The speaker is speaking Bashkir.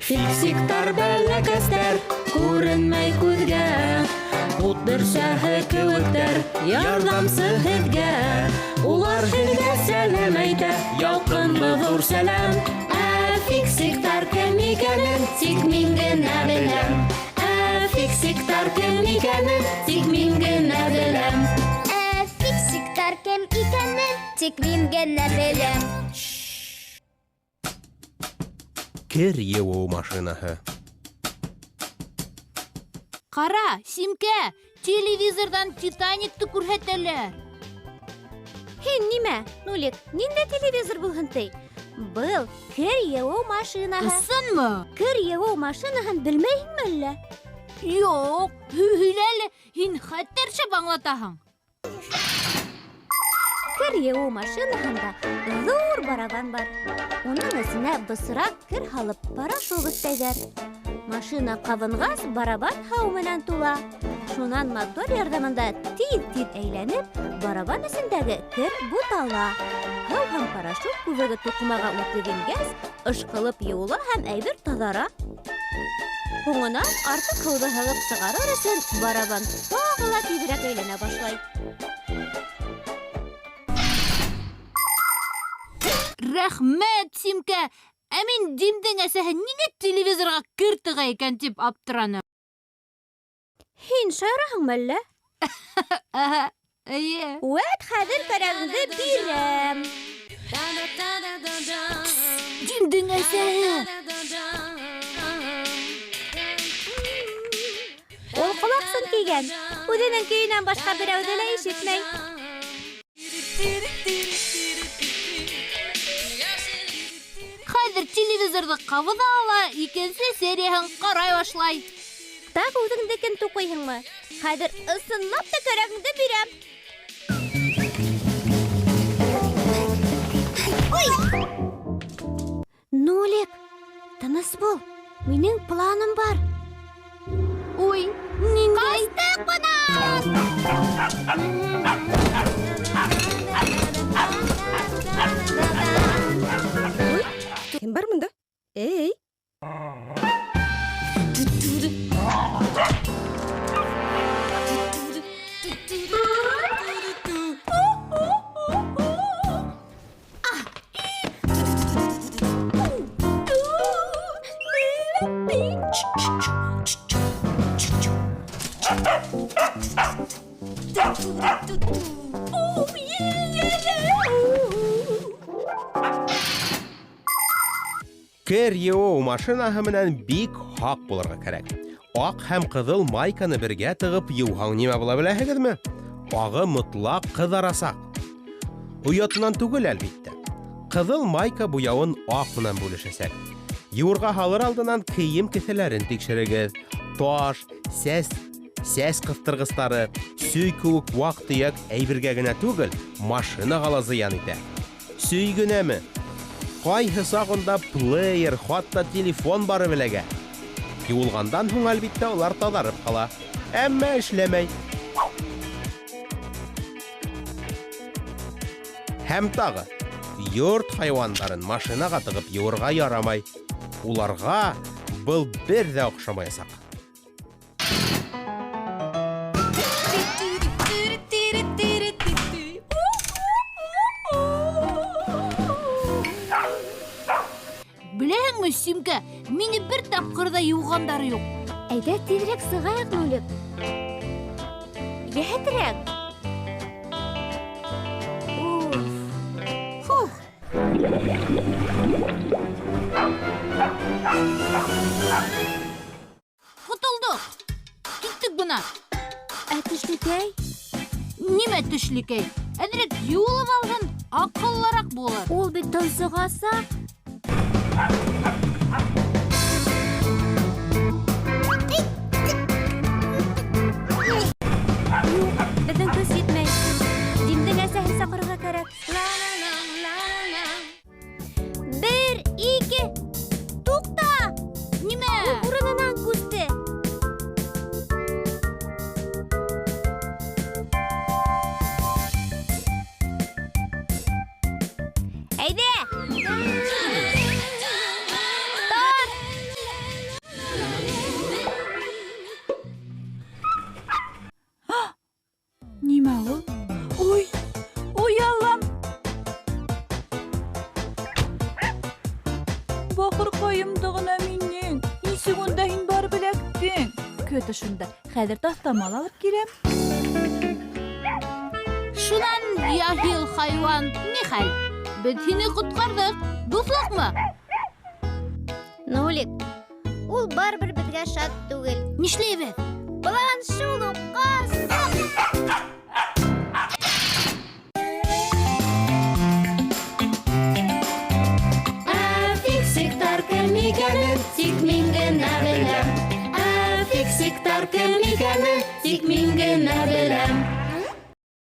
Фиксиктар бәләкәстәр күренмәй күҙгә, Ут бөрсәһе кеүектәр ярҙамсы һеҙгә. Улар һеҙгә сәләм әйтә, ялҡынлы ҙур сәләм. Ә фиксиктар кем икәнен тик мин генә беләм. Ә фиксиктар кем икәнен тик мин генә беләм. Ә фиксиктар кем икәнен тик мин генә беләм. Кер йыуыу машинаһы. Ҡара, Симкә, телевизорҙан Титаникты күрһәтәләр. Һин нимә, Нулик, ниндәй телевизор булһын ти? Был кер йыуыу машинаһы. Ысынмы? Кер йыуыу машинаһын белмәйһеңме әллә? Юҡ, һөйлә әле, һин хәтәр шәп аңлатаһың. Кер йыуыу машинаһында ҙур барабан бар. Уның эсенә бысраҡ кер һалып порошок өҫтәйҙәр. Машина ҡабынғас, барабан һыу менән тула. Шунан мотор ярҙамында тиҙ-тиҙ әйләнеп, барабан эсендәге кер бутала. Һыу һәм порошок күбеге туҡымаға үтеп ингәс, ышҡылып йыуыла һәм әйбер таҙара. Һуңынан артыҡ һыуҙы һығып сығарыр өсөн барабан тағы ла тиҙерәк әйләнә башлай. Рәхмәт, Симкә. Ә мин Димдең әсәһе ниңә телевизорға кер тыға икән тип аптыраным. Һин шаяраһыңмы әллә? Әһә, эйе. Үәт, хәҙер кәрәгеңде бирәм. Димдең әсәһе. Ул ҡолаҡсын кейгән. Үҙенең көйөнән башҡа берәүҙе лә ишетмәй. Хәҙер телевизорҙы ҡабыҙа ла, икенсе серияһын ҡарай башлай. Тағы үҙеңдекен туҡыйһыңмы? Хәҙер ысынлап та кәрәгеңде бирәм. Ой! Нолик, тыныс бул. Минең планым бар. Уй, ниндәй? Ҡастыҡ бынан! Ой, кем бар бында? Эй! Кер йыуыу машинаһы менән бик һаҡ булырға кәрәк. Аҡ һәм ҡыҙыл майканы бергә тығып йыуһаң нимә була беләһегеҙме? Ағы мотлаҡ ҡыҙарасаҡ. Оятынан түгел, әлбиттә. Ҡыҙыл майка буяуын аҡ менән бүлешәсәк. Йыуырға һалыр алдынан кейем кеҫәләрен тикшерегеҙ. Таш, сәс, сәс ҡыҫтырғыстары, сөй кеүек ваҡ-төйәк әйбергә генә түгел, машинаға ла зыян итә. Сөй генәме? Ҡайһы сағында плеер, хатта телефон барып эләгә. Йыуылғандан һуң, әлбиттә, улар таҙарып ҡала. Әммә эшләмәй. Һәм тағы, йорт хайуандарын машинаға тығып йыуырға ярамай. Уларға был бер ҙә оҡшамаясаҡ. Беләһеңме, Симкә, мине бер тапҡыр ҙа йыуғандары юҡ. Әйҙә тиҙерәк сығайыҡ, Нулик. Йәһәтерәк. Уф. Фух. Ҡотолдоҡ. Киттек бына. Ә төшлөкәй? Нимә төшлөкәй? Әҙерәк йыуылып алһын, аҡыллыраҡ булыр. Ул бит тонсоғасаҡ. Юҡ, беҙҙең көс етмәй. Димдең әсәһен саҡырырға кәрәк. Бер, ике, туҡта! Нимә? Ул урынынан күсте. Әйҙә! Тор! Нимә ул? Уй! Уй, Аллам! Бахырҡайымды ғына минең. Нисек унда һин барып эләктең? Көт ошонда. Хәҙер таҫтамал алып киләм. Шунан, яһил хайуан, ни хәл? Беҙ һине ҡотҡарҙыҡ. Дуҫлыҡмы? Нулик, ул барыбер беҙгә шат түгел. Нишләйбеҙ? План шул уҡ ҡасыҡ!